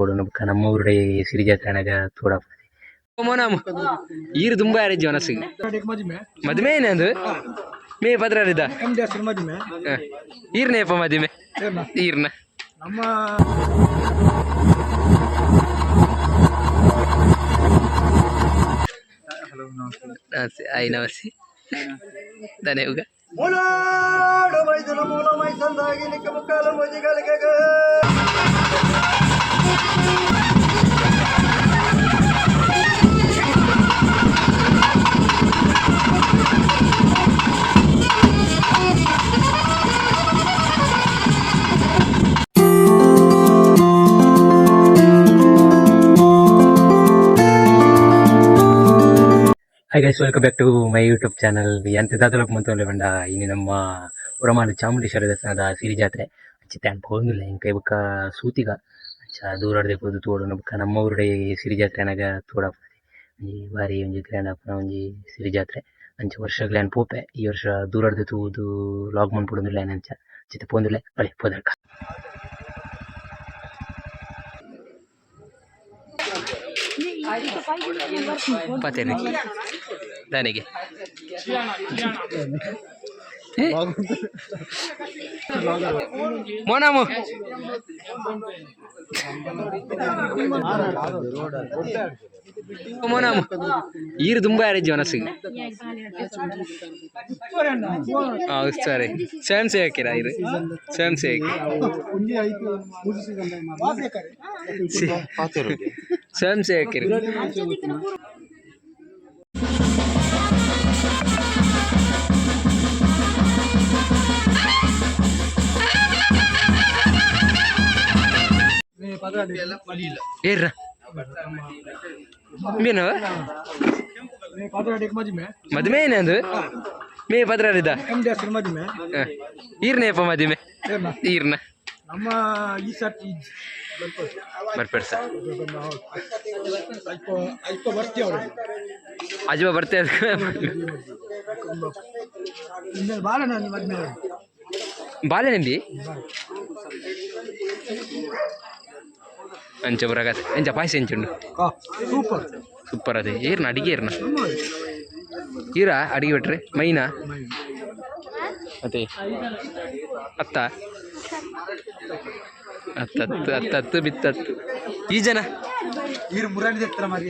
ಬೊಕ್ಕ ನಮ್ಮ ಊರುಡೆ ಸಿರಿ ಜಾತ್ರೆ ಆನಗ ತೂಡಪ್ಪ ಮೋನಾಮು ಈರು ತುಂಬಾ ಯಾರಿಜ್ಜಿ ಮನಸ್ಸಿಗೆ ಮದುವೆ ಏನದು ಮೇ ಪದ್ರಾರಿದ ಈರ್ನೇಪ ಮದುವೆ ಈರ್ನ. ನಮ್ಮ ನಮಸ್ತೆ ಆಯ್ ನಮಸ್ತೆ ಧನ್ಯವಾಗ. ಮೂಲಾಡು ಮೈದುನ ಮೂಲ ಮೈಸಂದಾಗಿ ನಿಕ್ಕ ಮುಕ್ಕಾಲ ಮೊಜಿಗಳಿಗೆ. Hi guys, welcome back to my YouTube channel. ಎಂತ ದಾದಲಕ್ ಮಂತೊಂಡೆ ಬಂಡ ಇನಿ ನಮ್ಮ ಉರಮಾನ ಚಾಮುಂಡೇಶ್ವರಿ ದೇವಸ್ಥಾನದ ಸಿರಿ ಜಾತ್ರೆ. ಅಂಚಿತ್ತೆ ಅನ್ ಪೋಂದುಲ್ಲ ಇಂಕ ಬೊಕ್ಕ ಸೂತಿಗ ಅಂಚ ದೂರಡ್ದೆ ಪೋದು ತೂವೊಡು. ಬೊಕ್ಕ ನಮ್ಮ ಊರುಡೆ ಸಿರಿ ಜಾತ್ರೆ ಆನಗ ತೂವೊಡಾಪುಂಡು. ಒಂಜಿ ಬಾರಿ ಒಂಜಿ ಗ್ರ್ಯಾಂಡ್ ಆಪುನ ಒಂಜಿ ಸಿರಿ ಜಾತ್ರೆ. ಅಂಚ ವರ್ಷಗ್ಲ ಯಾನ್ ಪೋಪೆ. ಈ ವರ್ಷ ದೂರಡ್ದೆ ತೂದು ವ್ಲಾಗ್ ಮನ್ಪೊಡೊಂದುಲ್ಲೆ ಯಾನ್. ಅಂಚ ಅಂಚಿತ್ತೆ ಪೋಂದುಲ್ಲೆ ಬಲೆ ಪೋದರ್ಕ. ಪಾತೇನೆ ದಾನೆಗೆ. ಮೋನಾಮು ಮೋನಾಮು ಈರು ತುಂಬಾ ಯಾರಿಜ್ಜಿ ಮನಸ್ಸಿಗೆ. ಹೌದು ಸರಿ, ಸ್ವಯಂ ಸೇವಕಿರ ಇರು, ಸ್ವಯಂ ಸೇವಕಿ, ಸ್ವಯಂ ಸೇವಕಿರು. ಏರ್ರ ಮೀನು ಮದುವೆ ಏನದು ಮೇ ಪದ್ರಾರಿದ ಈರ್ನೇಪ ಮದುವೆ ಈರ್ನ. ನಮ್ಮ ಈ ಸಟ್ ಬರ್ಪೇಡ್ ಸರ್. ಅಲ್ಪ ಅಲ್ಪ ಬರ್ತೀವಿ ಅವರು. ಅಜ್ಬ ಬರ್ತೆ ಅದಕ್ಕೆ. ಬಾಳ ನಾನು ಮದ್ವೆ. ಬಾಲೆ ನಿಂದಿ ಅಂಚ ಬರಗತ್ತೆ. ಎಂಚ ಪಾಯಸ ಎಂಚುಂಡು? ಸೂಪರ್. ಸೂಪರ್. ಅದೇ ಏರ್ನ ಅಡಿಗೆ ಏರ್ನ ಈರ ಅಡಿಗೆ ಬಿಟ್ರೆ ಮೈನಾ ಅದೇ ಅತ್ತ ಹತ್ತತ್ತು ಹತ್ತತ್ತು ಬಿತ್ತತ್ತು ಈ ಜನ. ಈರು ಮುರಾಣಿ ಹತ್ರ ಮರಿ.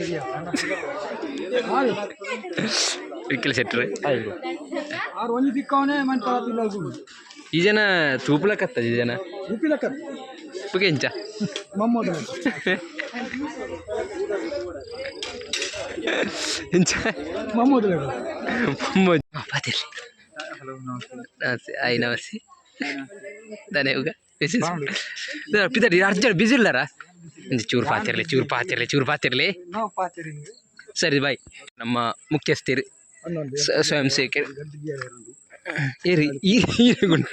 ವಿಕ್ಕಲ್ ಶೆಟ್ರು. ಆರು ಒಂಜಿ ದಿಕ್ಕವನೇ ಮನ್ ಪಾಪಿಲ್ಲ. ಈ ಜನ ತೂಪುಲಕತ್ತ ಈ ಜನ. ಉಪ್ಪಿಲಕ್ಕ. ಪುಗೆಂಚ. ಮಮ್ಮದ. ಎಂಚ? ಮಮ್ಮದ. ಪಾತಿರ್ಲಿ. ನಮಸ್ತೆ ಆಯ್ ನಮಸ್ತೆ ಧನ್ಯವಾಗ. ಪಿದಡಿ ಅರ್ಜೆಂಟ್ ಬಿಸಿ ಇಲ್ಲಾರ ಒಂಜಿ ಚೂರು ಪಾತಿರ್ಲಿ, ಚೂರು ಪಾತಿರ್ಲಿ, ಚೂರು ಪಾತಿರ್ಲಿ. ನಾವು ಪಾತಿರಿ. ಸರಿ ಬಾಯ್. ನಮ್ಮ ಮುಖ್ಯಸ್ಥರು ಸ್ವಯಂ ಸೇವಕರು ಏರಿ ಈರು ಗುಂಡು.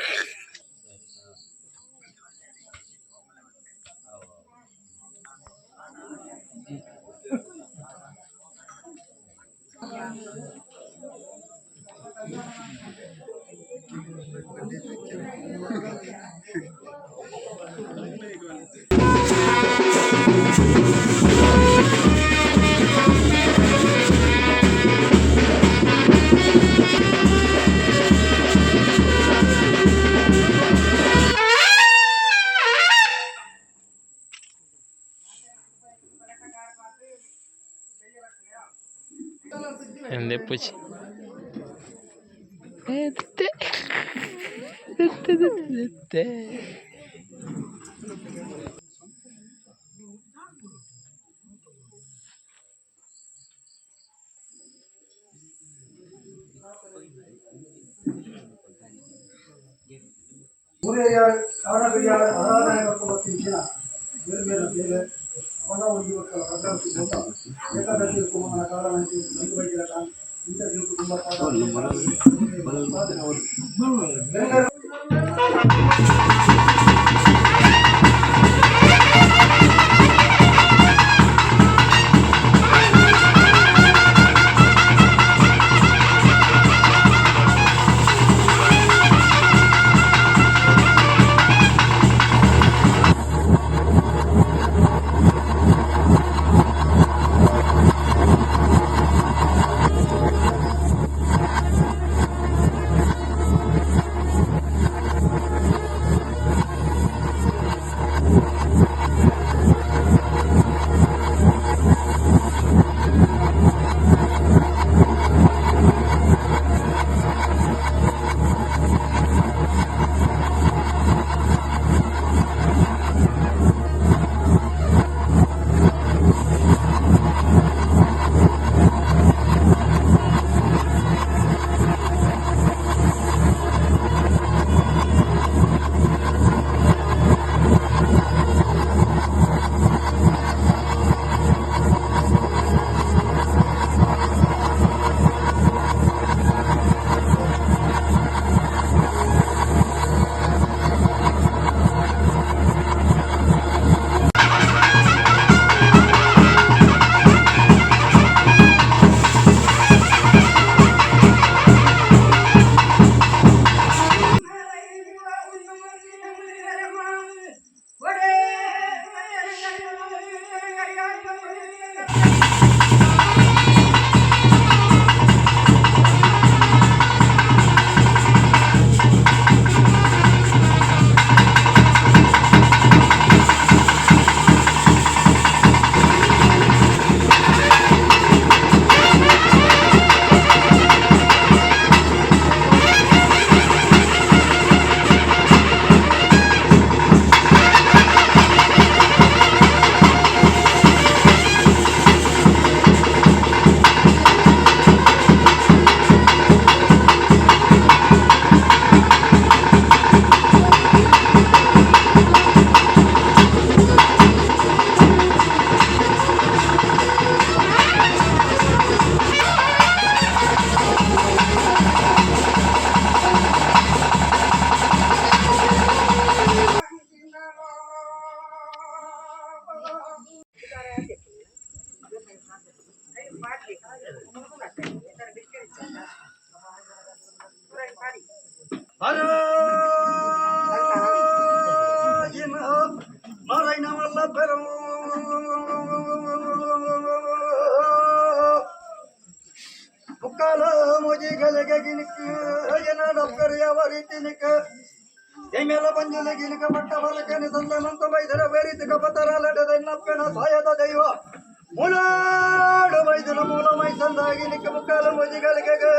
ಎಂದೆಪ್ಪುಚಿ ಎತ್ತೆ ಎತ್ತೆ ಎತ್ತೆ. ಕಾರಣಪೆರಿಯಾರ್ ಆರಾಧನೆ ಬರ್ತಿಂಚಿನ ಬೇರೆ ಬೇರೆ ಬೇರೆ ಅವನ ಒಂಜಿ ಬೊಕ್ಕ ಭದ್ರಾವತಿ ಬೊಕ್ಕ ಏಕಾದಶಿ ಕುಮಾರ ಕಾರಣ ಬಂದು ಬೈದಿರ ಇಂಥ ಕುಟುಂಬ. ದೈವ ಮೂಲಾಡು ಮೈದುನ ಮೂಲ ಮೈಸಂದಾಗಿ ನಿಕ್ಕ ಮುಕ್ಕಾಲ ಮುಜಿಗಳಿಗೆ.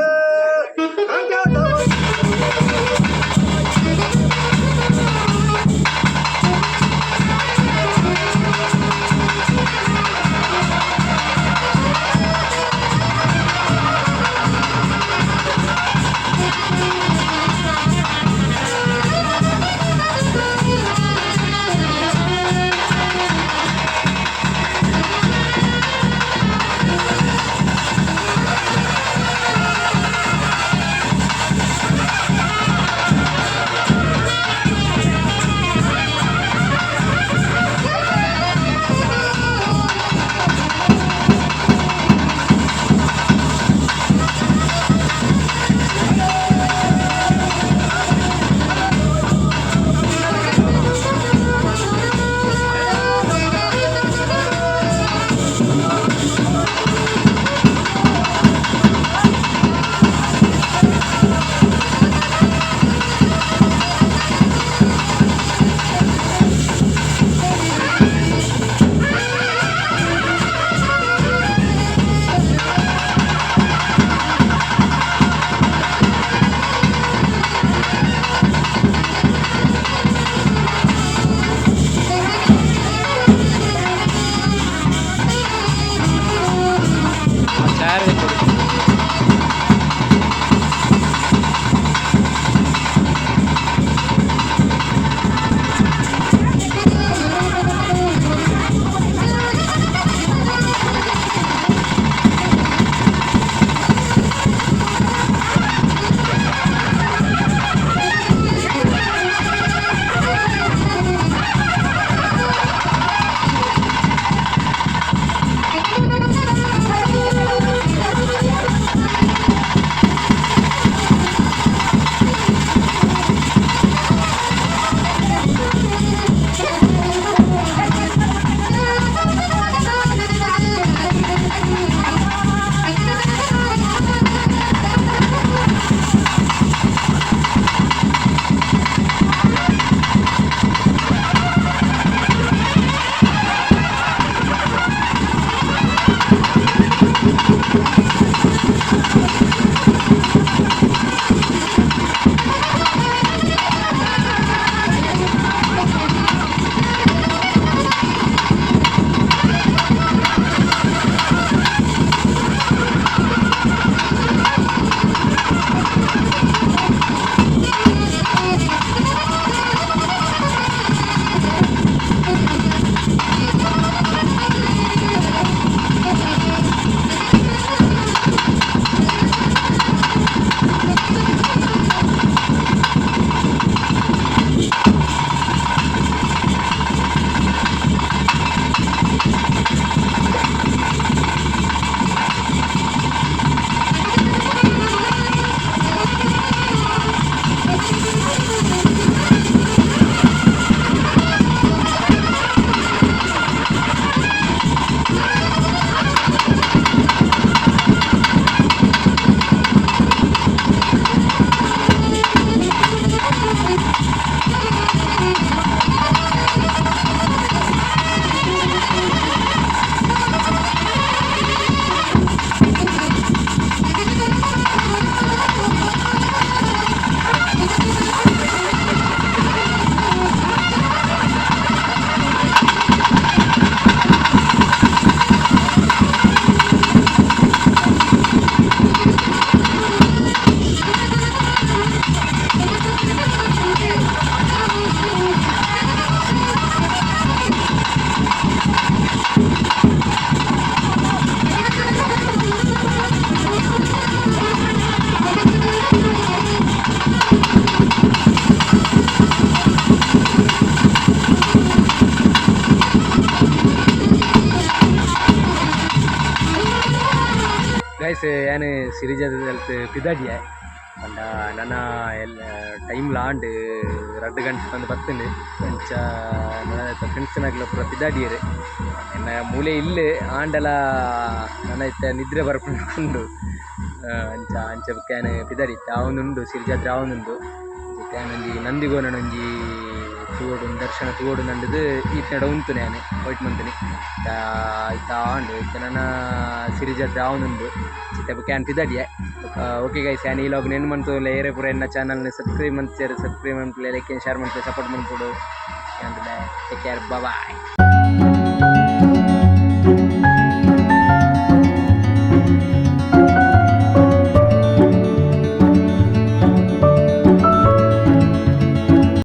ಗೈಸ್, ಯಾನ್ ಸಿರಿಜಾದ ಪಿದಾಡಿಯೆ ಪಂಡ ನನ ಎಲ್ಲ ಟೈಮ್ ಲಾಂಡ್ ರಡ್ಡ್ ಗಂಟೆ ಬಂದು ಬತ್ತುಂಡು. ಅಂಚ ನನ ಫ್ರೆಂಡ್ಸ್ನಾಗ್ಲ ಪೂರ ಪಿದಾಡಿಯೆರ್. ಎನ್ನ ಮೂಲೆ ಇಲ್ಲ್ ಆಂಡಲ ನನ ಇತ್ತೆ ನಿದ್ರೆ ಬರ್ಪುಂಡು. ಅಂಚ ಅಂಚ ಬೊಕ್ಕ ಯಾನ್ ಪಿದಡಿತ್ತೆ ಆವೊಂದುಂಡು ಸಿರಿ ಜಾತ್ರೆ ಆವೊಂದುಂಡು. ಯಾನ್ ಒಂಜಿ ನಂದಿಗೋಣನ ಒಂಜಿ ತೂವೊಡು, ದರ್ಶನ ತೂವೊಡು ನಂಡುದು ಈತ್ನೆಟ ಉಂತುನೆ ಯಾನ್ ವೈಟ್ ಮಂತುನಿ. ಇತ್ತ ಆಂಡ್, ಇತ್ತೆ ನನ ಸಿರಿ ಜಾತ್ರೆ ಆವೊಂದುಂಡು. ಇತ್ತೆ ಬೊಕ್ಕ ಯಾನ್ ಪಿದಡಿಯೆ. ಓಕೆ ಗೈಸ್, ಯಾನ್ ಈ ವ್ಲಾಗ್ ನೆನ್ ಮಂತೊಂದುಲ್ಲೆ. ಏರೆ ಪೂರ ಎನ್ನ ಚಾನಲ್ನ ಸಬ್ಸ್ಕ್ರೈಬ್ ಮಂತಿಜೆರ್, ಸಬ್ಸ್ಕ್ರೈಬ್ ಮನ್ಪುಲೆ, ಲೈಕ್ ಶೇರ್ ಮನ್ಪುಲೆ, ಸಪೋರ್ಟ್ ಮನ್ಪೊಡು. Take care, bye.